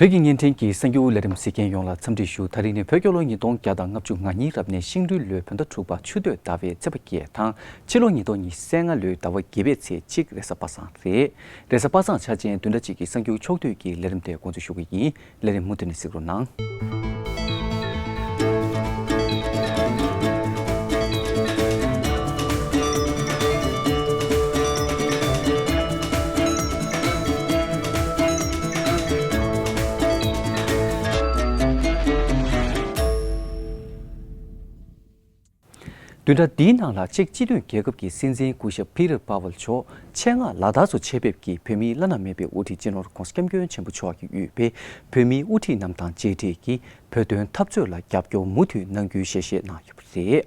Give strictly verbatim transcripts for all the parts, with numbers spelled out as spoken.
བོད་ཀྱི་བརྙན་འཕྲིན་གྱི་གསར་འགྱུར་ལས་རིམ་གཟིགས་མཁན་ཡོངས་ལ་འཚམས་འདྲི་ཞུ། ད་རིང་ནི་བོད་རྒྱལ་ལོ་ཉིས་སྟོང་བརྒྱ་དང་ལྔ་བཅུ་ང་གཉིས་རབ་གནས་ཤིང་རུས་ལོའི་བོད་ཟླ་དྲུག་པ་ཆུ་སྟོད་ཟླ་བའི་ཚེས་པ་བརྒྱད་དང་། ཕྱི་ལོ་ཉིས་སྟོང་ཉི་ཤུ་རྩ་ལྔ་ལོའི་ཟླ་བ་བརྒྱད་པའི་ཚེས་གཅིག་རེས་གཟའ་པ་སངས་རེད། རེས་གཟའ་པ་སངས་འཆར་ཅན་བདུན་ཕྲག་གཅིག་གི་གསར་འགྱུར་ཕྱོགས་བསྡུས་ཀྱི་ལས་རིམ་དེ་འགོ་འཛུགས་ཞུ་གི་ཡིན། ལས་རིམ་མུ་མཐུད་ནས་གཟིགས་རོགས་གནང་། བདུན་ཕྲག་འདིའི་ནང་ལ་ཅེཀ་སྤྱི་མཐུན་རྒྱལ་ཁབ་ཀྱི་སྲིད་འཛིན་སྐུ་ཞབས་པི་ཏར་པཱ་ཝལ་མཆོག་ཆེད་མངགས་ལ་དྭགས་སུ་ཆེད་ཕེབས་ཀྱིས་བོད་མིའི་བླ་ན་མེད་པའི་དབུ་ཁྲིད་སྤྱི་ནོར་༧གོང་ས་༧སྐྱབས་མགོན་ཆེན་པོ་མཆོག་གིས་དབུས་པའི་བོད་མིའི་དབུ་ཁྲིད་རྣམས་དང་མཇལ་འཕྲད་ཀྱིས་བོད་དོན་འཐབ་རྩོད་ལ་རྒྱབ་སྐྱོར་མུ་མཐུད་གནང་རྒྱུའི་ཞལ་བཞེས་གནང་ཡོད་པ་རེད།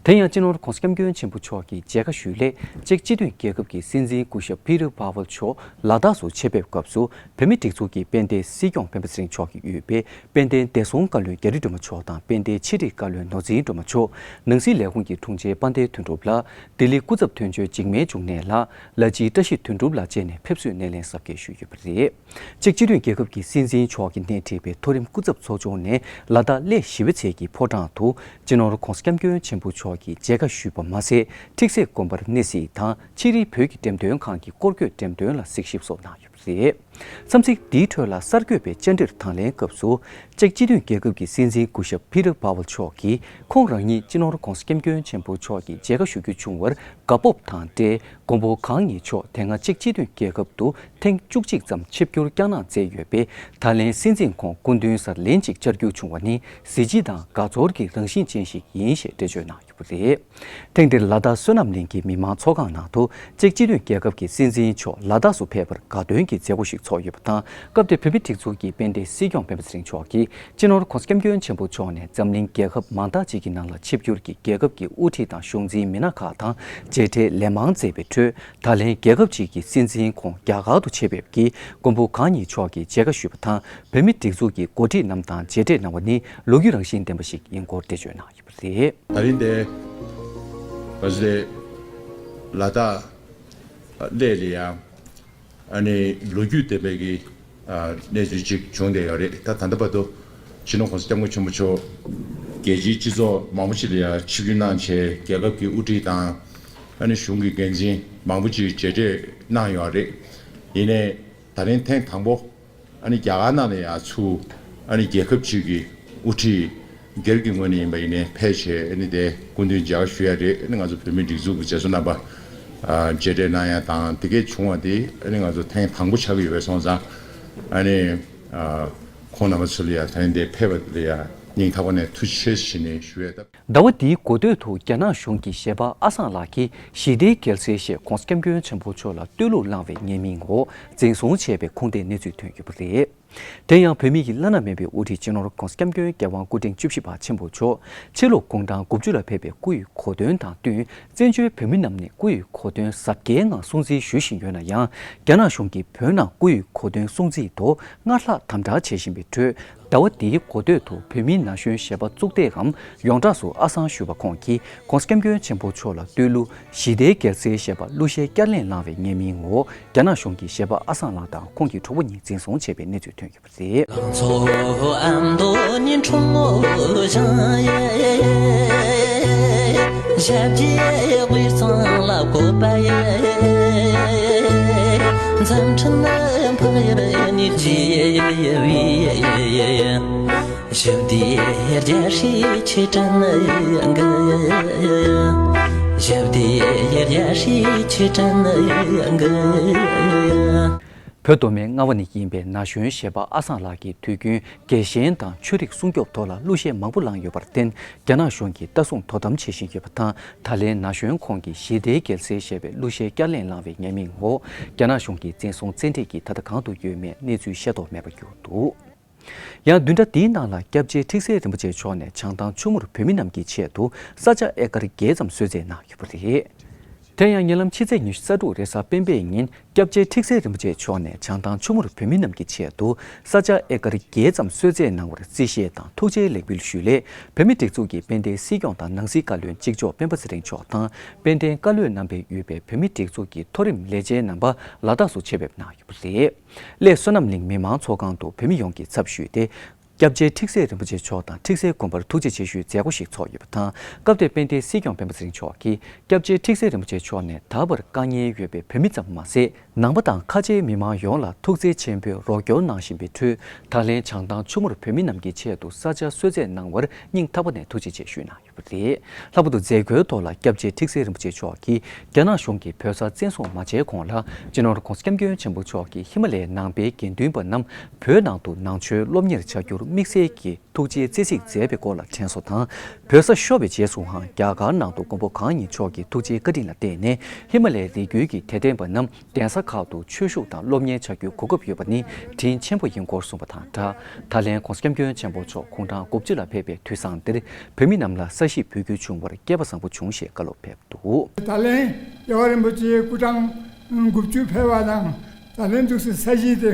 དེ་ཡང་སྤྱི་ནོར་༧གོང་ས་༧སྐྱབས་མགོན་ཆེན་པོ་མཆོག་གིས་མཇལ་ཁ་ཞུས་སླད་ཅེཀ་སྤྱི་མཐུན་རྒྱལ་ཁབ་ཀྱི་སྲིད་འཛིན་སྐུ་ཞབས་པི་ཏར་པཱ་ཝལ་མཆོག་ལ་དྭགས་སུ་ཆེད་ཕེབས་སྐབས་སུ་བོད་མིའི་སྒྲིག་འཛུགས་ཀྱི་དཔལ་ལྡན་སྲིད་སྐྱོང་སྤེན་པ་ཚེ་རིང་མཆོག་གིས་དབུས་པའི་དཔལ་ལྡན་བདེ་སྲུང་བཀའ་བློན་རྒྱ་རི་སྒྲོལ་མ་མཆོག་དང་དཔལ་ལྡན་ཕྱི་དྲིལ་བཀའ་བློན་ནོར་འཛིན་སྒྲོལ་མ་མཆོག་ནང་སྲིད་ལས་ཁུངས་ཀྱི་དྲུང་ཆེ་དཔལ་ལྡན་དོན་གྲུབ་ལགས། ལྡི་ལི་སྐུ་ཚབ་དོན་གཅོད་འཇིགས་མེད་འབྱུང་གནས་ལགས། ལ་སྤྱིའི་བཀྲ་ཤིས་དོན་གྲུབ་ལགས་བཅས་ནས་ཕེབས་བསུའི་སྣེ་ལེན་གཟབ་རྒྱས་ཞུས་ཡོད་པ་རེད། ཅེཀ་སྤྱི་མཐུན་རྒྱལ་ཁབ་ཀྱི་སྲིད་འཛིན་མཆོག་གིས་སྣེ་ཁྲིད་པའི་མཐོ་རིམ་སྐུ་ཚབ་ཚོགས་ཆུང་ནས་ལ་དྭགས་གླེ་བཞི་པའི་ཚལ་གྱི་ཕོ་བྲང་དུ་སྤྱི་ནོར་༧གོང་ས་༧སྐྱབས་མགོན་ཆེན་པོ་མཆོག་གིས་མཇལ་ཁ་ཞུས་པ་མ་ཟད། ཁྲིག་སེ་དགོན་པར་གནས་གཟིགས་དང་ཕྱི་རིལ་བོད་ཀྱི་འགྲེམས་སྟོན་ཁང་གི་སྐོར་སྐྱོད་འགྲེམས་སྟོན་ལ་གཟིགས་ཞིབ་སོགས་གནང་ཡོད་པ་རེད། འཚམས་གཟིགས་འདིའི་ཁྲོད་ལ་གསར་འགོད་པའི་བཅར་འདྲིར་དང་ལེན་སྐབས་སུ། ཅེཀ་སྤྱི་མཐུན་རྒྱལ་ཁབ་ཀྱི་སྲིད་འཛིན་སྐུ་ཞབས་པི་ཏར་པཱ་ཝལ་མཆོག་གིས་ཁོང་རང་ཉིད་སྤྱི་ནོར་༧གོང་ས་༧སྐྱབས་མགོན་ཆེན་པོ་མཆོག་གི་མཇལ་ཁ་ཞུ་རྒྱུ་བྱུང་བར་དགའ་སྤོབས་དང་འབྲེལ། མགོན་པོ་གང་ཉིད་མཆོག་དེ་སྔ་ཅེཀ་སྤྱི་མཐུན་རྒྱལ་ཁབ་ཏུ་ཐེངས་བཅུ་གཅིག་ཙམ་ཆིབས་བསྒྱུར་བསྐྱངས་གནང་མཛད་ཡོད་པས། ད་ལན་སྲིད་འཛིན་ཁོང་སྐུ་མདུན་སར་ལན་གཅིག་བཅར་རྒྱུ་བྱུང་བ་ནི་གཟི་བརྗིད་དང་དགའ་ཚོར་གྱི་རང་བཞིན་ཅན་ཞིག་ཡིན་ཞེས་འགྲེལ་བརྗོད་གནང་ཡོད་པ་རེད། ཐེངས་འདིར་ལ་དྭགས་བསོད་ནམས་གླིང་གི་མི་མང་ཚོགས་ཁང་ནང་དུ་ཅེཀ་སྤྱི་མཐུན་རྒྱལ་ཁབ་ཀྱི་སྲིད་འཛིན་མཆོག་ལ་དྭགས་སུ་ཕེབས་པར་དགའ་སྟོན་གྱི་མཛད་སྒོ་ཞིག་ཚོགས་ཡོད་པ་དང་། སྐབས་དེར་བོད་མིའི་སྒྲིག་འཛུགས་ཀྱི་དཔལ་ལྡན་སྲིད་སྐྱོང་སྤེན་པ་ཚེ་རིང་མཆོག་གིས་སྤྱི་ནོར་༧གོང་ས་༧སྐྱབས་མགོན་ཆེན་པོ་མཆོག་ནས་འཛམ་གླིང་རྒྱལ་ཁབ་མང་དག་ཅིག་གི་ནང་ལ་ཆིབས་བསྒྱུར་གྱིས་རྒྱལ་ཁབ་ཀྱི་དབུ་ཁྲིད་དང་གཞུང་འཛིན་མི་སྣ་ཁག་དང་མཇལ་འཕྲད་ལན་མང་མཛད་པའི་ཁྲོད། ད་ལན་རྒྱལ་ཁབ་ཅིག་གི་སྲིད་འཛིན་ཁོང་རྒྱ་གར་དུ་ཆེད་ཕེབས་ཀྱིས་མགོན་པོ་གང་ཉིད་མཆོག་གི་མཇལ་ཁ་ཞུས་པ་དང་། བོད་མིའི་སྒྲིག་འཛུགས་ཀྱི་འགོ་ཁྲིད་རྣམས་དང་མཇལ་འཕྲད་གནང་བ་ནི་ལོ་རྒྱུས་རང་བཞིན་ལྡན་པ་ཞིག་ཡིན་སྐོར་འགྲེལ་བརྗོད་གནང་ཡོད་པ་རེད། ད་རིང་འདིར་ང་ཚོའི་ལ་དྭགས་གླེ་ལ་ཡང་ཨ་ནི་ལོ་རྒྱུས་ལྡན་པའི་གི་ཨ་གནས་ཚུལ་ཅིག་བྱུང་བསྡད་ཡོད་རེད། ད་ད་ལྟ་བར་དུ་སྤྱི་ནོར་༧གོང་ས་༧སྐྱབས་མགོན་ཆེན་པོ་མཆོག་རྒྱལ་སྤྱིའི་སྤྱི་ཚོགས་མང་པོ་ཅིག་ལ་ཡང་ཆིབས་བསྒྱུར་གནང་བྱས། རྒྱལ་ཁབ་ཀྱི་དབུ་ཁྲིད་དང་ཨ་ནི་གཞུང་གི་འགན་འཛིན་མང་པོ་ཅིག་མཇལ་འཕྲད་གནང་ཡོད་རེད། ཡིན་ནའི་ད་རིང་ཐེངས་དང་པོ་ཨ་ནི་རྒྱ་གར་ནང་ལ་ཡང་ཚུར་ཨ་ནི་རྒྱལ་ཁབ་ཅིག་གི་དབུ་ཁྲིད་སྒེར་གྱི་ངོས་ནས་ཡིན་པ་ཡིན་ནའི་ཕེབས་བྱས་ཨ་ནི་དེ་སྐུ་མདུན་མཇལ་ཁ་ཞུ་ཡ་རེད། ཨ་ནི་ང་ཚོ་བོད་མིའི་སྒྲིག་འཛུགས་ཀྱི་མཛད་གཙོ་རྣམ་པ་ཨ་མཇལ་འཕྲད་གནང་ཡ་དང་དེ་གས་བྱུང་བ་དེ་ཨ་ནི་ང་ཚོ་ཐེངས་དང་པོ་ཆགས་ཀྱི་ཡོད་པས་སོང་ཙང་ཨ་ནི་ཨ་ཁོང་རྣམ་པ་ཚོ་ལ་ཡ་ད་རིང་འདིར་ཕེབས་པ་དེ་ལ་ཡ་སྙིང་ཐག་པ་ནས་ཐུགས་རྗེ་ཆེ་ཞུ་ནས་ཞུ་ཡས་ད། ཟླ་བ་འདིའི་འགོ་སྟོད་དུ་རྒྱ་ནག་གཞུང་གི་གཞས་པ་ཨ་སང་ལགས་ཀྱིས་ཞི་བདེའི་རྒྱལ་སྲས་ཞེས་༧གོང་ས་༧སྐྱབས་མགོན་ཆེན་པོ་མཆོག་ལ་བསྟོད་གླུ་བླངས་པའི་ཉེས་མིང་འོག་འཛིན་བཟུང་བྱས་པའི་ཁུངས་ལྡན་གནས་ཚུལ་ཐོན་ཡོད་པ་རེད། དེ་ཡང་བོད་མི་ཡི་བླ་ན་མེད་པའི་དབུ་ཁྲིད་སྤྱི་ནོར་༧གོང་ས་༧སྐྱབས་མགོན་རྒྱལ་དབང་སྐུ་ཕྲེང་བཅུ་བཞི་པ་ཆེན་པོ་མཆོག་ཕྱི་ལོ་དགུང་གྲངས་དགུ་བཅུ་ལ་ཕེབས་པའི་སྐུ་ཡི་གོ་སྟོན་དང་བསྟུན། བཙན་བྱོལ་བོད་མི་རྣམས་ནས་སྐུ་ཡི་གོ་སྟོན་གཟབ་རྒྱས་ངང་སྲུང་བརྩི་ཞུ་བཞིན་ཡོད་ན་ཡང་། རྒྱ་ནག་གཞུང་གིས་བོད་ནང་སྐུ་ཡི་གོ་སྟོན་སྲུང་བརྩིའི་ཐོག་སྔར་ལྷག་དམ་དྲག་བྱེད་བཞིན་པའི་ཁྲོད། ཟླ་བ་འདིའི་འགོ་སྟོད་དུ་བོད་མིའི་ན་གཞོན་གཞས་པ་གཙུག་ལྡེའམ་ཡོངས་གྲགས་སུ་ཨ་སང་ཞུ་བ་ཁོང་གིས་༧གོང་ས་༧སྐྱབས་མགོན་ཆེན་པོ་མཆོག་ལ་བསྟོད་གླུ་ཞི་བདེའི་རྒྱལ་སྲས་ཞེས་པ་གླུ་གཞས་བསྐྱར་ལེན་བླངས་པའི་ཉེས་མིང་འོག་རྒྱ་ནག་གཞུང་གིས་གཞས་པ་ཨ་སང་ལགས་དང་ཁོང་གི་གྲོགས་པོ་གཉིས་འཛིན་བཟུང་བྱས་པའི་གནས་ཚུལ་ཐོན་ཡོད་པ་རེད། ལང་ཚོ་ཨ་མདོ་ནས་འཁྲུངས་མོ་བཞེངས་ཡེ། ཞབས་ཀྱི་དབུས་གཙང་ལ་བཀོད་པ་ཡེ། འཛམ་འཕྲིན་ན་འཕགས་ཡུལ་ནས་སྐྱེས་པའི། ཞི་བདེའི་རྒྱལ་སྲས་ཆོས་སྒྲོན་གྱི། ཞི་བདེའི་རྒྱལ་སྲས་ཆོས་སྒྲོན་གྱི། བོད་མདོ་སྨད་རྔ་བ་ནས་ཡིན་པའི་ན་གཞོན་གཞས་པ་ཨ་སང་ལགས་ཀྱིས་དུས་རྒྱུན་རྒྱལ་ཞེན་དང་ཆོས་རིག་སྲུང་སྐྱོབ་ཐོག་ལ་གླུ་གཞས་མང་པོ་བླངས་ཡོད་པར་བརྟེན། རྒྱ་ནག་གཞུང་གིས་ལྟ་སྲུང་དོ་དམ་བྱེད་བཞིན་ཡོད་པ་དང་། ད་ལན་ན་གཞོན་ཁོང་གིས་ཞི་བདེའི་རྒྱལ་སྲས་ཞེས་པའི་གླུ་གཞས་བསྐྱར་ལེན་བླངས་པའི་ཉེས་མིང་འོག་རྒྱ་ནག་གཞུང་གིས་འཛིན་བཟུང་བཙན་ཁྲིད་ཀྱིས་ད་ལྟ་གང་དུ་ཡོད་མེད་གནས་ཚུལ་ཤེས་རྟོགས་མེད་པར་གྱུར་འདུག། ཡང་བདུན་ཕྲག་འདིའི་ནང་ལ་སྐྱབས་རྗེ་ཁྲིག་སེ་རིན་པོ་ཆེ་མཆོག་ནས་བྱང་ཐང་ཆུ་མུར་བོད་མི་རྣམས་ཀྱི་ཆེད་དུ་ས་ཆ་ཨེ་ཀར་བརྒྱད་ཙམ་གསོལ་སྩལ་གནང་ཡོད་པ་རེད། དེ་ཡང་ཉེ་ལམ་ཕྱི་ཚེས་ཉི་ཤུ་རྩ་དྲུག་རེས་གཟའ་སྤེན་པའི་ཉིན་སྐྱབས་རྗེ་ཁྲིག་སེ་རིན་པོ་ཆེ་མཆོག་ནས་བྱང་ཐང་ཆུ་མུར་བོད་མི་རྣམས་ཀྱི་ཆེད་དུ་ས་ཆ་ཨེ་ཀར་བརྒྱད་ཙམ་གསོལ་སྩལ་གནང་བར་རྩིས་བཞེས་དང་ཐུགས་རྗེ་ལེགས་འབུལ་ཞུས་སླད། བོད་མིའི་སྒྲིག་འཛུགས་ཀྱི་དཔལ་ལྡན་སྲིད་སྐྱོང་དང་ནང་སྲིད་བཀའ་བློན་གཅིག་ལྕོགས་སྤེན་པ་ཚེ་རིང་མཆོག་དང་། དཔལ་ལྡན་བཀའ་བློན་རྣམ་པས་ཡོད་པའི་བོད་མིའི་སྒྲིག་འཛུགས་ཀྱི་མཐོ་རིམ་ལས་བྱེད་རྣམ་པ་ལ་དྭགས་སུ་ཆེད་ཕེབས་གནང་ཡོད་པ་རེད། སླད་བསོད་ནམས་གླིང་མི་མང་ཚོགས་ཁང་དུ་བོད་མི་ཡོངས་ཀྱི་ཚབ་ཞུས་ཏེ། སྐྱབས་རྗེ་ཁྲིག་སེ་རིན་པོ་ཆེ་མཆོག་དང་ཁྲིག་སེ་དགོན་པར་ཐུགས་རྗེ་ཆེ་ཞུའི་མཛད་སྒོ་ཞིག་ཚོགས་ཡོད་པ་དང་། སྐབས་དེར་དཔལ་ལྡན་སྲིད་སྐྱོང་སྤེན་པ་ཚེ་རིང་མཆོག་གིས་སྐྱབས་རྗེ་ཁྲིག་སེ་རིན་པོ་ཆེ་མཆོག་ནས་ད་བར་དཀའ་ངལ་ཡོད་པའི་བོད་མི་ཙམ་མ་ཟད། ནང་པ་དང་ཁ་ཆེའི་མི་མང་ཡོངས་ལ་ཐུགས་བརྩེ་ཆེན་པོས་རོགས་སྐྱོར་གནང་བཞིན་པའི་ཁྲོད། ད་ལན་བྱང་ཐང་ཆུ་མུར་བོད་མི་རྣམས་ཀྱི་ཆེད་དུ་ས་ཆ་གསོལ་སྩལ་གནང་བར་སྙིང་ཐག་པ་ནས་ཐུགས་རྗེ་ཆེ་ཞུས་གནང་ཡོད། པ་རེད། ལྷག་པར་དུ་མཛད་སྒོའི་ཐོག་ལ་སྐྱབས་རྗེ་ཁྲིག་སེ་རིན་པོ་ཆེ་མཆོག་གིས་རྒྱ་ནག་གཞུང་གིས་བོད་ས་བཙན་བཟུང་མ་བྱས་གོང་ལ། སྤྱི་ནོར་༸གོང་ས་༸སྐྱབས་མགོན་ཆེན་པོ་མཆོག་གིས་ཧི་མ་ལ་ཡའི་ནང་པའི་དགེ་འདུན་པ་རྣམས་བོད་ནང་དུ་ནང་ཆོས་སློབ་གཉེར་བྱ་རྒྱུར་དམིགས་བསལ་གྱི་ཐུགས་རྗེའི་བརྩེ་གཟིགས་མཛད་པའི་སྐོར་ལ་དྲན་གསོ་དང་། བོད་ས་ཤོར་བའི་རྗེས་སུའང་རྒྱ་གར་ནང་དུ་མགོན་པོ་གང་ཉིད་མཆོག་གི་ཐུགས་རྗེའི་བཀའ་དྲིན་ལ་བརྟེན་ནས་ཧི་མ་ལ་ཡའི་རི་རྒྱུད་ཀྱི་དད་ལྡན་པ་རྣམས། གདན་ས་ཁག་ཏུ་ཆོས་ཞུགས་དང་སློབ་གཉེར་བྱ་རྒྱུའི་གོ་སྐབས་ཡོད་པ་ནི་དྲིན་ཆེན་པོ་ཡིན་སྐོར་གསུངས་པ་དང་སྦྲགས། ད་ལན་༸གོང་ས་༸སྐྱབས་མགོན་ཆེན་པོ་མཆོག་དགུང་གྲངས་དགུ་བཅུ་ལ་ཕེབས་པའི་དུས་བཟང་འདིར་བོད་མི་རྣམས་ལ་ས་གཞི་འབུལ་རྒྱུ་བྱུང་བར་སྐལ་པ་བཟང་པོ་བྱུང་ཞེས་བཀའ་སློབ་ཕེབས་འདུག། ད་ལན་རྒྱལ་བ་རིན་པོ་ཆེ་སྐུ་གྲངས་དགུ་བཅུ་ཕེབས་པ་དང་། ད་ལན་འདུག་སེ་ས་གཞི་དེ་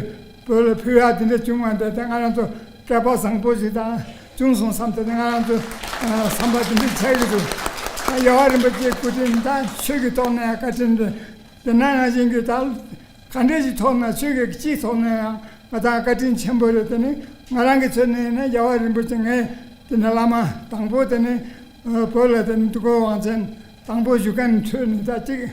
བོད་ལ་ཕུལ་ཡག་དེ་འདྲ་བྱུང་བ་འདི་ད་ང་རང་ཚོ་སྐལ་པ་བཟང་པོ་ཞིག་དང་བྱུང་སོང་བསམ་སྟེ་ང་རང་ཚོ་བསམ་པ་དེ་འདྲ་ཆགས་ཀྱི་འདུག། རྒྱལ་བ་རིན་པོ་ཆེའི་སྐུ་དྲིན་ད་ཆོས་ཀྱི་ཐོག་ནས་ཡང་བཀའ་དྲིན་དེ། དེ་ན་ནང་བཞིན་གྱི་ད་ག་འདྲས་ཞིག་ཐོག་ན་ཆོས་ཀྱི་སྤྱིའི་ཐོག་ནས་ཡང་ང་དང་བཀའ་དྲིན་ཆེན་པོ་རེད། དེ་ནི་ང་རང་གི་ཚོད་ནས་ནི་རྒྱལ་བ་རིན་པོ་ཆེ་ངས་དེ་ནི་བླ་མ་དང་པོ་དེ་ནི་བོད་ལ་དེ་ནི་འདུ་འགོད་དབང་ཆེན་དང་པོ་ཞུ་མཁན་ཚོད་ནི་ད་ཅིག་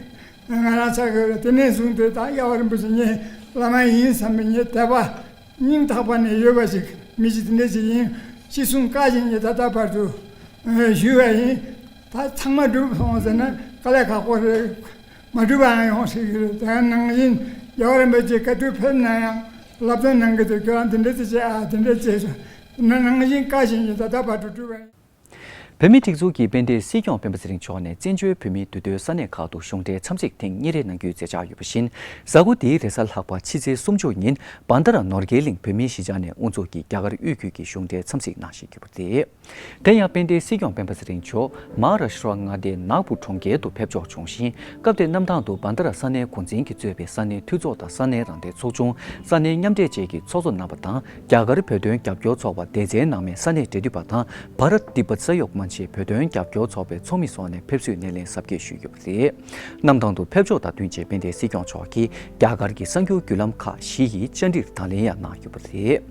ང་རང་ཆགས་ཀྱི་རེད། དེ་ནས་བཟུང་སྟེ་ད་རྒྱལ་བ་རིན་པོ་ཆེ་ངའི་བླ་མ་ཡིན་བསམ་པའི་ངའི་དད་པ་སྙིང་ཐག་པ་ནས་ཡོད་པ་ཞིག་མི་ཞིག་དེ་འདྲ་ཞིག་ཡིན། ཤི་གསོན་བཀའ་བཞིན་གྱི་ད་ལྟ་བར་དུ་ཞུས་པ་ཡིན། ད་ཚང་མ་འགྲུབ་སོང་ཟེར་ན་དཀའ་ལས་ཁག་པོ་རེད། མ་འགྲུབ་པའང་ཡོང་སྲིད་ཀྱི་རེད། དེ་ནང་བཞིན་རྒྱལ་བ་རིན་པོ་ཆེ་བཀའ་འཁྲོལ་ཕེབས་ན་ཡང་བསླབ་སྟོན་གནང་གི་འདུག། ཁྱོད་རང་འདི་འདྲ་ཅིག་བྱེད་ཨ། འདི་འདྲ་བྱེད་ཟེར་ན་ནང་བཞིན་བཀའ་བཞིན་གྱི་ད་ལྟ་བར་དུ་འགྲུབ་པ་ཡིན། བོད་མིའི་སྒྲིག་འཛུགས་ཀྱི་དཔལ་ལྡན་སྲིད་སྐྱོང་སྤེན་པ་ཚེ་རིང་མཆོག་ནས་བཙན་བྱོལ་བོད་མིའི་འདུས་སྡོད་ས་གནས་ཁག་ཏུ་གཞུང་འབྲེལ་འཚམས་གཟིགས་ཐེངས་གཉིས་རེ་གནང་རྒྱུའི་མཛད་འཆར་ཡོད་པ་བཞིན། གཟའ་འཁོར་འདིའི་རེས་གཟའ་ལྷག་པ་ཕྱི་ཚེས་སུམ་ཅུ་ཉིན་བྷན་དྷ་ར་ནོར་དཀར་གླིང་བོད་མིའི་གཞིས་ཆགས་ནས་དབུ་འཛུགས་ཀྱིས་རྒྱ་གར་དབུས་ཁུལ་གྱི་གཞུང་འབྲེལ་འཚམས་གཟིགས་གནང་བཞིན་ཡོད་པ་རེད། དེ་ཡང་དཔལ་ལྡན་སྲིད་སྐྱོང་སྤེན་པ་ཚེ་རིང་མཆོག་མ་ཧཱ་རཱ་ཤི་ཏྲ་མངའ་སྡེའི་ནཱག་པུར་གྲོང་ཁྱེར་དུ་ཕེབས་འབྱོར་བྱུང་ཞིང་། སྐབས་དེའི་གནམ་ཐང་དུ་བྷན་དྷ་ར་ས་གནས་འགོ་འཛིན་གྱིས་གཙོས་པའི་ས་གནས་འཐུས་ཚོགས་དང་ས་གནས་རང་བདེན་ཚོགས་ཆུང་། ས་གནས་མཉམ་འབྲེལ་བཅས་ཀྱིས་ཚོགས་གཙོ་རྣམ་པ་དང་། རྒྱ་གར་བོད་དོན་རྒྱབ་སྐྱོར་ཚོགས་པ་སྡེ་ཚན་ནང་མའི་ས་གནས་འབྲེལ་མཐུད་པ་དང་། བྷ་རཏ་ཏི་བྷད་ས་ཡོག་མན་ཆེ་བོད་དོན་རྒྱབ་སྐྱོར་ཚོགས་པའི་ཚོགས་མི་སོགས་ནས་ཕེབས་བསུའི་སྣེ་ལེན་གཟབ་རྒྱས་ཞུས་ཡོད་པ་རེད། གནམ་ཐང་དུ་ཕེབས་འབྱོར་དང་བསྟུན་བྱས་དཔལ་ལྡན་སྲིད་སྐྱོང་མཆོག་གིས་རྒྱ་གར་གྱི་གསར་འགྱུར་བརྒྱུད་ལམ་ཁག་བཞི་ཡི་བཅར་འདྲིར་དང་ལེན་ཡང་གནང་ཡོད་པ་རེད།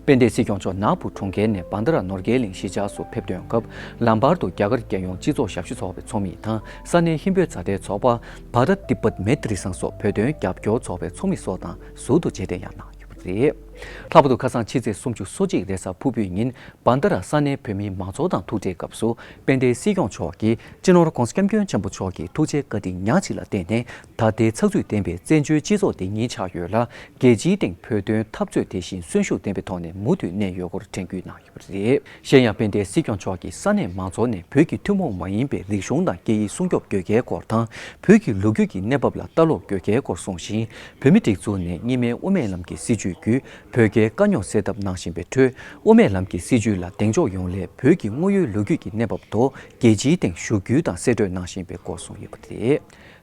དཔལ་ལྡན་སྲིད་སྐྱོང་མཆོག་ནཱག་པུར་གྲོང་ཁྱེར་ནས་བྷན་དྷ་ར་ནོར་དཀར་གླིང་གཞིས་ཆགས་སུ་ཕེབས་ཐོན་སྐབས། ལམ་བར་དུ་རྒྱ་གར་རྒྱལ་ཡོངས་སྤྱི་ཚོགས་ཞབས་ཞུ་ཚོགས་པའི་ཚོགས་མི་དང་ས་གནས་ཧིན་བོད་མཛའ་འབྲེལ་ཚོགས་པ། བྷ་རཏ་ཏི་བྷད་མེ་ཏྲི་སང་སོགས་བོད་དོན་རྒྱབ་སྐྱོར་ཚོགས་པའི་ཚོགས་མི་སོགས་དང་ཟུར་དུ་མཇལ་འཕྲད་ཡང་གནང་ཡོད་པ་རེད། ལྷག་པར་དུ་ཁ་སང་ཕྱི་ཚེས་སོ་གཅིག་རེས་གཟའ་ཕུར་བུའི་ཉིན་བྷན་དྷ་ར་ས་གནས་བོད་མིའི་མང་ཚོགས་དང་ཐུག་འཕྲད་སྐབས་སུ་དཔལ་ལྡན་སྲིད་སྐྱོང་མཆོག་གིས་སྤྱི་ནོར་༸གོང་ས་༸སྐྱབས་མགོན་ཆེན་པོ་མཆོག་གི་ཐུགས་རྗེ་བཀའ་དྲིན་ཉག་གཅིག་ལ་བརྟེན་ནས་ད་ལྟའི་ཚགས་ཚུད་ལྡན་པའི་བཙན་བྱོལ་སྤྱི་ཚོགས་འདི་ཉིད་ཆགས་ཡོད་ལ། རྒྱལ་སྤྱིའི་སྟེང་བོད་དོན་འཐབ་རྩོད་དེ་བཞིན་གསོན་ཤུགས་ལྡན་པའི་ཐོག་ནས་མུ་མཐུད་གནས་ཡོད་སྐོར་དྲན་སྐུལ་གནང་ཡོད་པ་རེད། གཞན་ཡང་དཔལ་ལྡན་སྲིད་སྐྱོང་མཆོག་གིས་ས་གནས་མང་ཚོགས་ནས་བོད་ཀྱི་ཐུན་མོང་མ་ཡིན་པའི་རིག་གཞུང་དང་སྐད་ཡིག་སྲུང་སྐྱོབ་དགོས་གལ་སྐོར་དང་། བོད་ཀྱི་ལོ་རྒྱུས་ཀྱི་གནས་བབ་ལ་ལྟ་ཀློག་དགོས་གལ་སྐོར་གསུངས་ཤིང་། བོད་མིའི་སྒྲིག་འཛུགས་ནས་རྙིང་མའི་དབུ་མའི་ལམ་གྱི་སྲིད་བྱུས་བརྒྱུད་བོད་རྒྱའི་དཀའ་རྙོག་སེལ་ཐབས་གནང་བཞིན་པའི་ཁྲོད། དབུ་མའི་ལམ་གྱི་སྲིད་བྱུས་ལ་གདེང་འཇོག་ཡོང་སླད་བོད་ཀྱི་དངོས་ཡོད་ལོ་རྒྱུས་ཀྱི་གནས་བབ་ཐོག་རྒྱལ་སྤྱིའི་སྟེང་ཞུ་སྐུལ་དང་གསལ་བསྒྲགས་གནང་བཞིན་པའི་སྐོར་གསུངས་ཡོད་པ་རེད།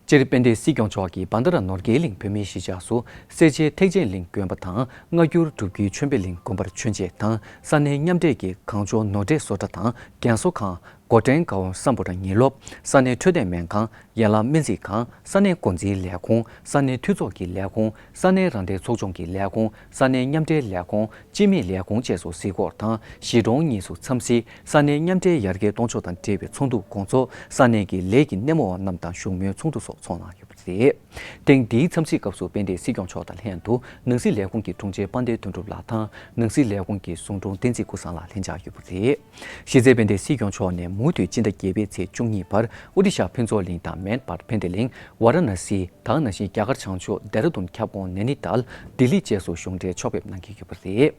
སྤྱིར་དཔལ་ལྡན་སྲིད་སྐྱོང་མཆོག་གིས་བྷན་དྷ་ར་ནོར་དཀར་གླིང་བོད་མིའི་གཞིས་ཆགས་སུ་སེར་བྱེས་ཐེག་ཆེན་གླིང་དགོན་པ་དང་སྔ་འགྱུར་སྒྲུབ་བརྒྱུད་ཆོས་འཕེལ་གླིང་དགོན་པར་མཆོད་མཇལ་དང་། ས་གནས་མཉམ་འབྲེལ་གྱི་གངས་ལྗོངས་ནོར་འཁྲུལ་བཟོ་གྲྭ་དང་རྒན་གསོ་ཁང་། སྒོ་ཕྲེང་བཀའ་དབང་སམ་བྷོ་ཊ་ཉིན་སློབ། ས་གནས་འཕྲོད་བསྟེན་སྨན་ཁང་། ཡན་ལག་སྨན་རྩིས་ཁང་། ས་གནས་འགོ་འཛིན་ལས་ཁུངས། ས་གནས་འཐུས་ཚོགས་ཀྱི་ལས་ཁུངས། ས་གནས་རང་བདེན་ཚོགས་ཆུང་གི་ལས་ཁུངས། ས་གནས་མཉམ་འབྲེལ་ལས་ཁུངས། སྤྱི་མི་ལས་ཁུངས་བཅས་སུ་གཟིགས་སྐོར་དང་། གཞིས་གྲོང་གཉིས་སུ་འཚམས་གཟིགས། ས་གནས་མཉམ་འབྲེལ་ཡར་རྒྱས་གཏོང་ཕྱོགས་དང་འབྲེལ་བའི་ཚོགས་འདུ་སྐོང་ཚོགས། ས་གནས་ཀྱི་ལས་ཀྱི་སྣེ་མོ་བ་རྣམས་དང་བཞུགས་མོལ་ཚོགས་འདུ་སོགས་ཚོགས་གནང་ཡོད་པ་རེད། ཐེངས་འདིའི་འཚམས་གཟིགས་སྐབས་སུ་དཔལ་ལྡན་སྲིད་སྐྱོང་མཆོག་དང་ལྷན་དུ་ནང་སྲིད་ལས་ཁུངས་ཀྱི་དྲུང་ཆེ་དཔལ་ལྡན་དོན་གྲུབ་ལགས་དང་། ནང་སྲིད་ལས་ཁུངས་ཀྱི་ཟུང་དྲུང་བསྟན་འཛིན་ཀུན་བཟང་ལགས་ལྷན་བཅར་ཡོད་པ་རེད། གཞི་རྩའི་དཔལ་ལྡན་སྲིད་སྐྱོང་མཆོག་ནས་མུ་མཐུད་སྤྱི་ཟླ་བརྒྱད་པའི་ཚེས་བཅུ་གཉིས་བར་ཨོ་ཌི་ཤ་ཕུན་ཚོགས་གླིང་དང་མེད་པར་ཕན་བདེ་གླིང་། ཝཱ་ར་ཎ་སི་དང་ནང་བཞིན་རྒྱ་གར་བྱང་ཕྱོགས་ལྡེ་ར་ལྡུན་ཁྱབ་ཁོངས་ནན་ནི་ཏཱལ། ལྡི་ལི་བཅས་སུ་གཞུང་འབྲེལ་ཕྱོགས་ཕེབས་གནང་གི་ཡོད་པ་རེད།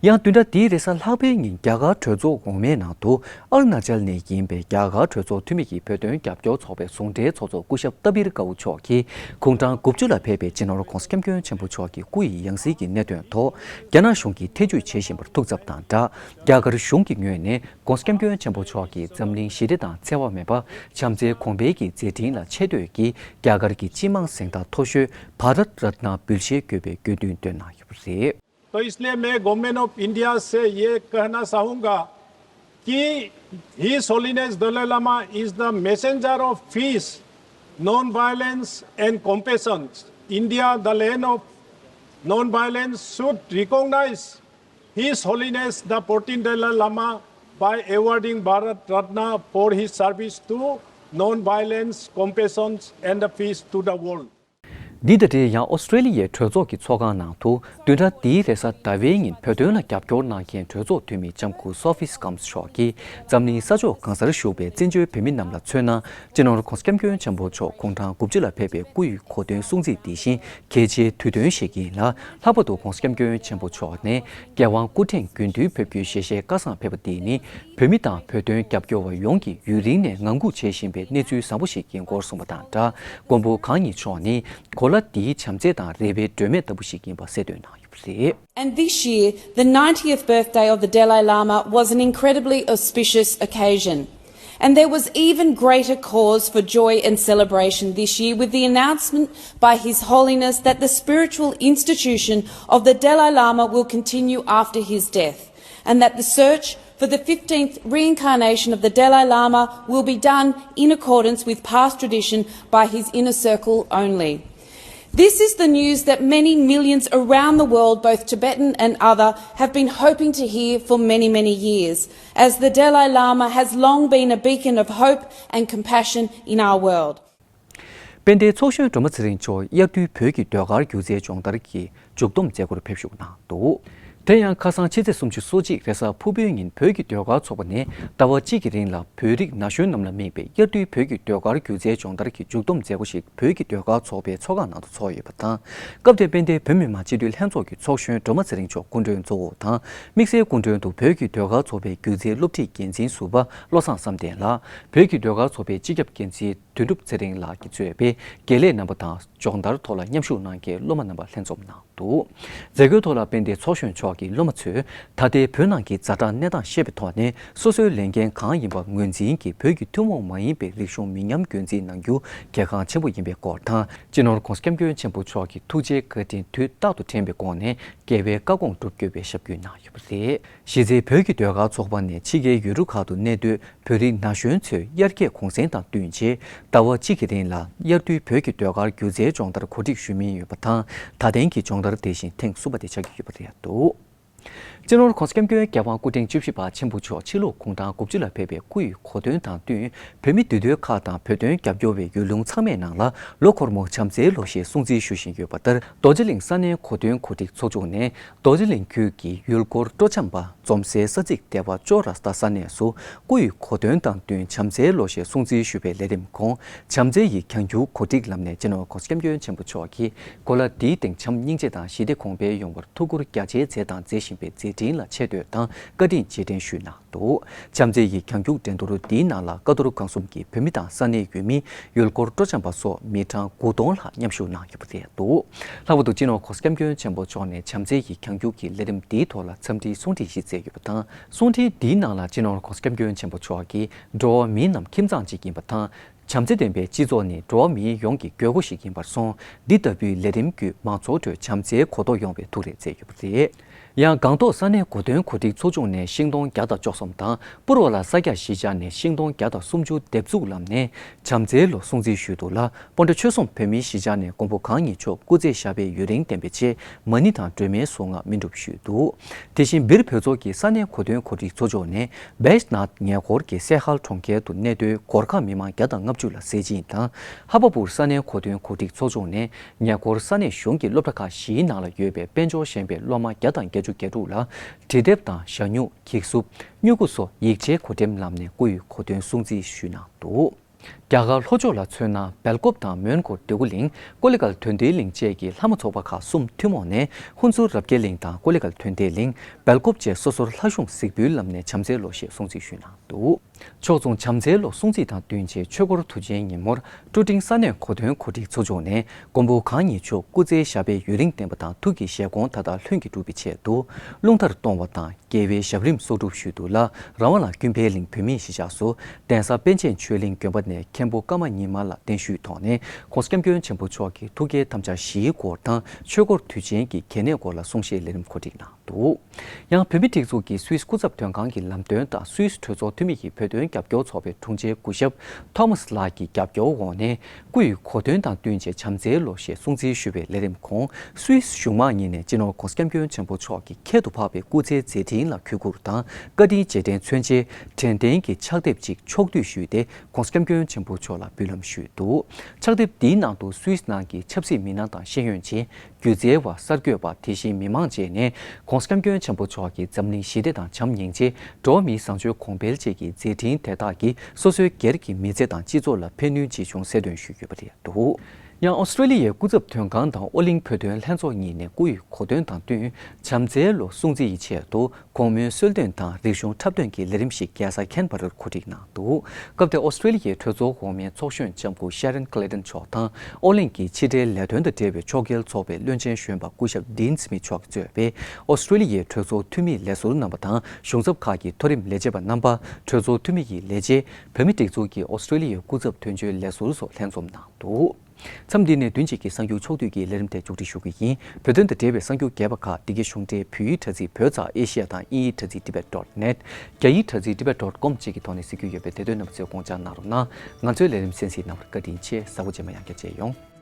ཡང་བདུན་ཕྲག་འདིའི་རེས་གཟའ་ལྷག་པའི་ཉིན་རྒྱ་གར་གྲོས་ཚོགས་འོག་མའི་ནང་དུ་ཨ་རུ་ན་ཅལ་ནས་ཡིན་པའི་རྒྱ་གར་གྲོས་ཚོགས་འཐུས་མི་ཡི་བོད་དོན་རྒྱབ་སྐྱོར་ཚོགས་པའི་ཟུང་འབྲེལ་ཚོགས་གཙོ་སྐུ་ཞབས་ཏ་བིར་ཀའུ་མཆོག་གིས་དགུང་གྲངས་དགུ་བཅུ་ལ་ཕེབས་པའི་སྤྱི་ནོར་༧གོང་ས་༧སྐྱབས་མགོན་ཆེན་པོ་མཆོག་གི་སྐུ་ཡི་ཡང་སྲིད་ཀྱི་གནད་དོན་ཐོག་རྒྱ་ནག་གཞུང་གིས་ཐེ་བྱུས་བྱེད་བཞིན་པར་ཐུགས་འཚབ་དང་སྦྲགས། རྒྱ་གར་གཞུང་གི་ངོས་ནས་༧གོང་ས་༧སྐྱབས་མགོན་ཆེན་པོ་མཆོག་གིས་འཛམ་གླིང་ཞི་བདེ་དང་འཚེ་བ་མེད་པ། བྱམས་བརྩེའི་གོང་འཕེལ་གྱི་མཛད་འཕྲིན་ལ་ཆེ་བསྟོད་ཀྱིས་རྒྱ་གར་གྱི་སྤྱི་དམངས་གཟེངས་རྟགས་མཐོ་ཤོས་བྷ་རཏ་རཏ་ན་འབུལ་བཞེས་དགོས་པའི་དགོས་འདུན་བཏོན་གནང་ཡོད་པ་རེད། तो इसलिए मैं गवर्नमेंट ऑफ इंडिया से ये कहना चाहूँगा कि His Holiness Dalai Lama is the messenger of peace, non-violence and compassion. India, the land of non-violence, should recognize His Holiness the fourteenth Dalai Lama by awarding Bharat Ratna for his service to non-violence, compassion and the peace to the world. འདི་དང་འབྲེལ་ཡང་ཨོ་སི་ཀྲེ་ལི་ཡའི་གྲོས་ཚོགས་ཀྱི་ཚོགས་ཁང་ནང་དུ་བདུན་ཕྲག་འདིའི་རེས་གཟའ་ཟླ་བའི་ཉིན་བོད་དོན་ལ་རྒྱབ་སྐྱོར་གནང་མཁན་གྲོས་ཚོགས་འཐུས་མི་ལྕམ་སྐུ་Sophie Scoms་མཆོག་གིས་འཛམ་གླིང་ས་ཕྱོགས་གང་སར་བཞུགས་པའི་བཙན་བྱོལ་བོད་མི་རྣམས་ལ་མཚོན་ན། སྤྱི་ནོར་༧གོང་ས་༧སྐྱབས་མགོན་ཆེན་པོ་མཆོག་དགུང་གྲངས་དགུ་བཅུ་ལ་ཕེབས་པའི་སྐུ་ཡི་གོ་སྟོན་སྲུང་བརྩི་འདི་བཞིན་གལ་ཆེའི་དུས་སྟོན་ཞིག་ཡིན་ལ། ལྷག་པར་དུ་༧གོང་ས་༧སྐྱབས་མགོན་ཆེན་པོ་མཆོག་ནས་རྒྱལ་དབང་སྐུ་ཕྲེང་དགུ་བདུན་ཕེབས་རྒྱུའི་ཞལ་བཞེས་བཀའ་བཟང་ཕེབས་པ་འདི་ནི། བོད་མི་དང་བོད་དོན་རྒྱབ་སྐྱོར་བ་ཡོངས་ཀྱིས་ཡུན་རིང་ནས་ངང་སྒུག་བྱེད་བཞིན་པའི་གནས་ཚུལ་བཟང་པོ་ཞིག་ཡིན་སྐོར་གསུངས་པ་དང་སྦྲགས། མགོན་པོ་གང་ཉིད་མཆོག་ནི་གོ་ལ་འདིའི་བྱམས་བརྩེ་དང་རེ་བའི་སྒྲོན་མེ་ལྟ་བུ་ཞིག་ཡིན་པ་གསལ་སྟོན་གནང་ཡོད་པ་རེད། And this year, the ninetieth birthday of the Dalai Lama was an incredibly auspicious occasion. And there was even greater cause for joy and celebration this year with the announcement by His Holiness that the spiritual institution of the Dalai Lama will continue after his death, and that the search for the fifteenth reincarnation of the Dalai Lama will be done in accordance with past tradition by his inner circle only. This is the news that many millions around the world, both Tibetan and other, have been hoping to hear for many, many years, as the Dalai Lama has long been a beacon of hope and compassion in our world. དཔལ་ལྡན་ཚོགས་གཞོན་སྒྲོལ་མ་ཚེ་རིང་མཆོག་དབྱར་དུས་བོད་ཀྱི་ཟློས་གར་སྒྱུ་རྩལ་སྦྱོང་བརྡར་གྱི་མཇུག་བསྡོམས་མཛད་སྒོར་ཕེབས་ཞུགས་གནང་འདུག། དེ་ཡང་ཁ་སང་ཕྱི་ཚེས་སོ་གཅིག་རེས་གཟའ་ཕུར་བུའི་ཉིན་བོད་ཀྱི་ཟློས་གར་ཚོགས་པ་ནས་ཟླ་བ་གཅིག་གི་རིང་ལ་བོད་རིགས་ན་གཞོན་རྣམས་ལ་དམིགས་པའི་དབྱར་དུས་བོད་ཀྱི་ཟློས་གར་སྒྱུ་རྩལ་སྦྱོང་བརྡར་གྱི་མཇུག་བསྡོམས་མཛད་སྒོ་ཞིག་བོད་ཀྱི་ཟློས་གར་ཚོགས་པའི་ཚོགས་ཁང་ནང་དུ་ཚོགས་ཡོད་པ་དང་། སྐབས་དེར་དཔལ་ལྡན་བོད་མི་མང་སྤྱི་འཐུས་ལྷན་ཚོགས་ཀྱི་ཚོགས་གཞོན་སྒྲོལ་མ་ཚེ་རིང་མཆོག་སྐུ་མགྲོན་གཙོ་བོ་དང་། དམིགས་བསལ་སྐུ་མགྲོན་དུ་བོད་ཀྱི་ཟློས་གར་ཚོགས་པའི་སྒྱུ་རྩལ་སློབ་ཁྲིད་འགན་འཛིན་ཟུར་པ་བློ་བཟང་བསམ་གཏན་ལགས། བོད་ཀྱི་ཟློས་གར་ཚོགས་པའི་སྤྱི་ཁྱབ་འགན་འཛིན་དོན་གྲུབ་ཚེ་རིང་ལགས་ཀྱིས་གཙོས་པའི་དགེ་ལས་རྣམ་པ་དང་སྦྱོང་བརྡར་ཐོག་ལ་མཉམ་ཞུགས་གནང་མཁན་སློབ་མ་རྣམ་པ་ལྷན་འཛོམས་གནང་འདུག། མཛད་སྒོའི་ཐོག་ལ་དཔལ་ལྡན་ཚོགས་གཞོན་མཆོག་གིས་སློབ་མ་ཚོས་ད་ལྟའི་བོད་ནང་གི་ཛ་དྲག་གནས་སྟངས་ཤེས་པའི་ཐོག་ནས་སོ་སོའི་ལས་འགན་གང་ཡིན་པ་ངོས་འཛིན་གྱིས་བོད་ཀྱི་ཐུན་མོང་མ་ཡིན་པའི་རིག་གཞུང་མི་ཉམས་རྒྱུན་འཛིན་གནང་རྒྱུ་གལ་འགངས་ཆེན་པོ་ཡིན་པའི་སྐོར་དང་། སྤྱི་ནོར་༧གོང་ས་༧སྐྱབས་མགོན་ཆེན་པོ་མཆོག་གི་ཐུགས་རྗེའི་བཀའ་དྲིན་དུས་རྟག་ཏུ་དྲན་པའི་སྒོ་ནས་རྒྱལ་བའི་བཀའ་དགོངས་སྒྲུབ་དགོས་པའི་ཞབས་སྐུལ་གནང་ཡོད་པ་རེད། གཞི་རྩའི་བོད་ཀྱི་ཟློས་གར་ཚོགས་པ་ནས་ཕྱི་རྒྱལ་ཡུལ་གྲུ་ཁག་ཏུ་གནས་སྡོད་བོད་རིགས་ན་གཞོན་ཚོས་དབྱར་ཁའི་གུང་སེང་དང་བསྟུན་ཆེད་ཟླ་བ་གཅིག་གི་རིང་ལ་དབྱར་དུས་བོད་ཀྱི་ཟློས་གར་སྒྱུ་རྩལ་སྦྱོང་བརྡར་གོ་སྒྲིག་ཞུ་མུས་ཡོད་པ་དང་། ད་ཐེངས་ཀྱི་སྦྱོང་བརྡར་དེ་བཞིན་ཐེངས་གསུམ་པ་དེ་ཆགས་ཀྱི་ཡོད་པ་རེད་འདུག། སྤྱི་ནོར་༧གོང་ས་༧སྐྱབས་མགོན་རྒྱལ་དབང་སྐུ་ཕྲེང་བཅུ་བཞི་པ་ཆེན་པོ་མཆོག་ཕྱི་ལོ་དགུང་གྲངས་དགུ་བཅུ་ལ་ཕེབས་པའི་སྐུ་ཡི་གོ་སྟོན་དང་བསྟུན། བོད་མི་འདུས་སྡོད་ཁག་དང་བོད་དོན་རྒྱབ་སྐྱོར་བའི་ཡུལ་ལུང་ཚང་མའི་ནང་ལ་ལོ་འཁོར་མོ་བྱམས་བརྩེའི་ལོ་ཞེས་སྲུང་བརྩི་ཞུ་བཞིན་ཡོད་པ་ལྟར། རྡོ་རྗེ་གླིང་ས་གནས་གོ་སྟོན་གོ་སྒྲིག་ཚོགས་ཆུང་ནས། རྡོ་རྗེ་གླིང་ཁུལ་གྱི་ཡུལ་སྐོར་སྤྲོ་འཆམ་པ་འཛོམས་སའི་ས་ཚིགས་སྡེ་བ་ཅོ་ར་སྟ་ས་གནས་སུ་སྐུ་ཡི་གོ་སྟོན་དང་བསྟུན་བྱམས་བརྩེའི་ལོ་ཞེས་སྲུང་བརྩི་ཞུ་བའི་ལས་རིམ་ཁོངས་བྱམས་བརྩེ་ཡི་གྱང་འགྱུར་གོ་སྒྲིག་ལམ་ནས་སྤྱི་ནོར་༧གོང་ས་༧སྐྱབས་མགོན་ཆེན་པོ་མཆོག་གིས་གོ་ལ་འདིའི་སྟེང་བྱམས་སྙིང་རྗེ་དང་ཞི་བདེ་གོང་འཕེལ་ཡོང་བར་ཐུགས་ཁུར་རྒྱ་ཆེའི་མཛད་དང་མཛད་བཞིན་པའི་མཛད་འཕྲིན་ལ་ཆེ་བསྟོད་དང་བཀའ་དྲིན་རྗེས་དྲན་ཞུས་གནང་འདུག། བྱམས་བརྩེ་ཡི་གྱང་འགྱུར་འགྲན་བསྡུར་འདིའི་ནང་ལ་ཀ་རྡོར་སྒང་གསུམ་གྱི་བོད་མི་དང་ས་གནས་ཡུལ་མི། ཡུལ་སྐོར་སྤྲོ་འཆམ་པ་སོགས་མི་གྲངས་དགུ་སྟོང་ལྷག་མཉམ་ཞུགས་གནང་ཡོད་པ་རེད་འདུག། ལྷག་པར་དུ་སྤྱི་ནོར་༧གོང་ས་༧སྐྱབས་མགོན་ཆེན་པོ་མཆོག་ནས་བྱམས་བརྩེ་ཡི་གྱང་འགྱུར་གྱི་ལས་རིམ་འདིའི་ཐོག་ལ་འཚམས་འདྲིའི་གསུང་འཕྲིན་ཞིག་བསྩལ་ཡོད་པ་དང་། གསུང་འཕྲིན་འདིའི་ནང་ལ་སྤྱི་ནོར་༧གོང་ས་༧སྐྱབས་མགོན་ཆེན་པོ་མཆོག་གིས་འགྲོ་བ་མིའི་རྣམས་ཁྱིམ་ཚང་གཅིག་ཡིན་པ་དང་། བྱམས་བརྩེ་ལྡན་པའི་སྤྱི་ཚོགས་ནི་འགྲོ་བ་མིའི་ཡོངས་ཀྱི་དགོས་མཁོ་ཞིག་ཡིན་པར་སོང་། འདི་ལྟ་བུའི་ལས་རིམ་བརྒྱུད་མང་ཚོགས་ཁྲོད་བྱམས་བརྩེའི་གོ་རྟོགས་ཡོང་བའི་ཐུགས་རེ་བསྩལ་ཡོད་པ་རེད། ཡང་སྒང་ཏོག་ས་གནས་གོ་སྟོན་གོ་སྒྲིག་ཚོགས་ཆུང་ནས་ཤིང་སྡོང་བརྒྱ་དང་བཅུ་གསུམ་དང་། པུར་བ་ལ་ས་སྐྱ་གཞིས་ཆགས་ནས་ཤིང་སྡོང་བརྒྱ་དང་སུམ་ཅུ་འདེབས་འཛུགས་ལམ་ནས་བྱམས་བརྩེའི་ལོ་སྲུང་བརྩི་ཞུས་འདུག་ལ། སྤོན་ཊ་ཆོལ་གསུམ་བོད་མིའི་གཞིས་ཆགས་ནས་མགོན་པོ་གང་ཉིད་མཆོག་སྐུ་ཚེ་ཞབས་པད་ཡུན་རིང་བརྟན་པའི་ཆེད་མ་ཎི་དང་སྒྲོལ་མའི་གཟུངས་སྔགས་སྨིན་སྒྲུབ་ཞུས་འདུག། དེ་བཞིན་སྦིར་བོད་ཚོགས་ཀྱི་ས་གནས་གོ་སྟོན་གོ་སྒྲིག་ཚོགས་ཆུང་ནས་བེཤ་ནཱཐ་ཉེ་འཁོར་གྱི་སེ་ཧལ་གྲོང་ཁྱེར་དུ་གནས་སྡོད་གོར་ཁ་མི་མང་བརྒྱ་དང་ལྔ་བཅུ་ལ་ཟས་སྦྱིན་དང་། ཧ་བ་པུར་ས་གནས་གོ་སྟོན་གོ་སྒྲིག་ཚོགས་ཆུང་ནས་ཉེ་འཁོར་ས་གནས་གཞུང་གི་སློབ་གྲྭ་ཁག་བཞིའི་ནང་ལ་ཡོད་པའི་དཔལ་འབྱོར་ཞན་པའི་སློབ་མ་བརྒྱ་དང་བརྒྱད་ཅུ་གྱ་དྲུག་ལ་འབྲི་དེབ་དང་ཞྭ་སྨྱུག། འགྱིག་སུབ། སྨྱུ་གུ་སོགས་ཡིག་ཆའི་གོ་འགྲེམས་ལམ་ནས་སྐུ་ཡི་གོ་སྟོན་སྲུང་བརྩི་ཞུས་གནང་འདུག། རྒྱ་གར་ལྷོ་ཕྱོགས་ལ་མཚོན་ན་སྦེལ་ཀོབ་དང་མོན་གྷོ། འདོད་རྒུ་གླིང་། ཀོ་ལི་གྷལ་དོན་ལྡན་གླིང་བཅས་ཀྱི་ལྷ་མོ་ཚོགས་པ་ཁག་གསུམ་ཐུན་མོང་ནས་ཧུན་སུར་རབ་རྒྱས་གླིང་དང་ཀོ་ལི་གྷལ་དོན་ལྡན་གླིང་། སྦེལ་ཀོབ་བཅས་སོ་སོར་ལྷ་གཞུང་གཟིགས་འབུལ་ལམ་ནས་བྱམས་བརྩེའི་ལོ་ཞེས་སྲུང་བརྩི་ཞུས་གནང་འདུག་ཕྱོགས་མཚུངས་བྱམས་བརྩེའི་ལོ་སྲུང་བརྩི་དང་བསྟུན་ཆེད་ཆོས་འཁོར་དུས་ཆེན་ཉིན་མོར་ཀྲུ་ཀྲིང་ས་གནས་གོ་སྟོན་གོ་སྒྲིག་ཚོགས་ཆུང་ནས་མགོན་པོ་གང་ཉིད་མཆོག་སྐུ་ཚེའི་ཞབས་པད་ཡུན་རིང་བརྟན་པ་དང་ཐུགས་ཀྱི་བཞེད་དགོངས་མཐའ་དག་ལྷུན་གྱིས་གྲུབ་པའི་ཆེད་དུ་རླུང་རྟར་གཏོང་བ་དང་། རྒྱལ་བའི་ཞབས་རིམ་གསོག་སྒྲུབ་ཞུས་འདུག་ལ། རང་དབང་ལ་ཀུན་ཕན་གླིང་བོད་མིའི་གཞིས་ཆགས་སུ་གདན་ས་པཎ་ཆེན་ཆོས་གླིང་དགོན་པ་ནས་མཁན་པོ་ཀརྨ་ཉི་མ་ལགས་གདན་ཞུས་ཐོག་ནས་༸གོང་ས་༸སྐྱབས་མགོན་ཆེན་པོ་མཆོག་གི་ཐུགས་བསྐྱེད་དམ་བཅའ་བཞིའི་སྐོར་དང་ཆོས་འཁོར་དུས་ཆེན་གྱི་གལ་གནད་སྐོར་ལ་གསུང་བཤད་ལས་རིམ་གོ་སྒྲིག་གནང་འདུག་ཡང་བོད་མིའི་སྒྲིག་འཛུགས་ཀྱི་སུད་སི་སྐུ་ཚབ་དོན་ཁང་གི་ལམ་སྟོན་དང་སུད་སི་གྲོས་ཚོགས་འཐུས་མི་ཡི་བོད་དོན་རྒྱབ་སྐྱོར་ཚོགས་པའི་དྲུང་ཆེ་སྐུ་ཞབས་ཐོ་མཱས་ལགས་ཀྱི་རྒྱབ་སྐྱོར་འོག་ནས། སྐུ་ཡི་གོ་སྟོན་དང་བསྟུན་བྱས་བྱམས་བརྩེའི་ལོ་ཞེས་སྲུང་བརྩི་ཞུ་བའི་ལས་རིམ་ཁོངས་སུད་སི་གཞུང་མང་གཉིས་ནས་སྤྱི་ནོར་༸གོང་ས་༸སྐྱབས་མགོན་ཆེན་པོ་མཆོག་གི་ཁྱད་དུ་འཕགས་པའི་སྐུ་ཚེའི་མཛད་འཕྲིན་ལ་གུས་བཀུར་དང་བཀའ་དྲིན་རྗེས་དྲན་མཚོན་ཆེད་དྲན་རྟེན་གྱི་ཕྱག་དེབ་ཅིག་ཕྱོགས་བསྡུས་ཞུས་ཏེ་༸གོང་ས་༸སྐྱབས་མགོན་ཆེན་པོ་མཆོག་ལ་འབུལ་ལམ་ཞུས་འདུག་ཕྱག་དེབ་འདིའི་ནང་དུ་སུད་སི་ནང་གི་ཆབ་སྲིད་མི་སྣ་དང་ཤེས་ཡོན་ཅན། སྒྱུ་རྩལ་བ། གསར་འགོད་པ། དེ་བཞིན་མི་མང་བཅས་ནས་༸གོང་ས་༸སྐྱབས་མགོན་ཆེན་པོ་མཆོག་གིས་འཛམ་གླིང་ཞི་བདེ་དང་བྱམས་སྙིང་རྗེ། འགྲོ་བ་མིའི་བཟང་སྤྱོད་གོང་འཕེལ་བཅས་ཀྱི་མཛད་འཕྲིན་དེ་དག་གིས་སོ་སོའི་སྒེར་གྱི་མི་ཚེ་དང་སྤྱི་ཚོགས་ལ་ཕན་ནུས་ཇི་བྱུང་གསལ་སྟོན་ཞུས་ཡོད་པ་རེད་འདུག་ཡང་ཨོ་སི་ཀྲོ་ལི་ཡའི་སྐུ་ཚབ་དོན་ཁང་དང་ཨོ་གླིང་བོད་དོན་ལྷན་ཚོགས་གཉིས་ནས་སྐུ་ཡི་གོ་སྟོན་དང་བསྟུན་བྱམས་བརྩེའི་ལོ་སྲུང་བརྩི་ཡི་ཆེད་དུ། གོང་སྨོན་གསོལ་སྟོན་དང་རིག་གཞུང་འཁྲབ་སྟོན་གྱི་ལས་རིམ་ཞིག་རྒྱལ་ས་ཁེན་བྷ་རར་གོ་སྒྲིག་གནང་འདུག་སྐབས་དེར་ཨོ་སི་ཀྲོ་ལི་ཡའི་གྲོས་ཚོགས་འོག་མའི་ཚོགས་གཞོན་ལྕམ་སྐུ་ཤ་རན་ཀླེ་ཏན་མཆོག་དང་ཨོ་གླིང་གི་ཕྱི་འབྲེལ་ལས་དོན་དང་འབྲེལ་བའི་ཕྱོགས་འགལ་ཚོགས་པའི་བློན་ཆེན་གཞོན་པ་སྐུ་ཞབས་ཌིན་སི་མིད་མཆོག་གིས་གཙོས་པའི་ཨོ་སི་ཀྲོ་ལི་ཡའི་གྲོས་ཚོགས་འཐུས་མིའི་ལས་ཟུར་རྣམ་པ་དང་གཞུང་ཚབ་ཁག་གི་མཐོ་རིམ་ལས་བྱེད་པ་རྣམ་པ། གྲོས་ཚོགས་འཐུས་མི་ཡི་ལས་བྱེད། བོད་མིའི་སྒྲིག་འཛུགས་ཀྱི་ཨོ་སི་ཀྲོ་ལི་ཡའི་སྐུ་ཚབ་དོན་གཅོད་ལས་ཟུར་སོགས་ལྷན་འཛོམས་གནང་འདུག་མཚམས་འདི་ནས་བདུན་གཅིག་གི་གསར་འགྱུར་ཕྱོགས་བསྡུས་ཀྱི་ལས་རིམ་དེ་མཇུག་སྒྲིལ་ཞུ་གི་ཡིན། བོད་དོན་དང་འབྲེལ་བའི་གསར་འགྱུར་རྒྱས་པ་ཁག་འདི་གའི་གཞུང་འབྲེལ་བོད་ཡིག་དྲ་ཚིགས་བོད་ཙ་ཨེ་ཤི་ཡ་དང་དབྱིན་ཡིག་དྲ་ཚིགས་tibet dot net། རྒྱ་ཡིག་དྲ་ཚིགས་tibet dot com་བཅས་ཀྱི་ཐོག་ནས་གཟིགས་རྒྱུ་ཡོད་པས་དེ་དོན་རྣམ་པ་ཚོས་དགོངས་འཇགས་གནང་རོགས་གནང་། ང་ཚོའི་ལས་རིམ་གསན་གཟིགས་གནང་བར་བཀའ་དྲིན་ཆེ། གཟའ་འཁོར་རྗེས་མ་ཡང་བསྐྱར་མཇལ་ཡོང་།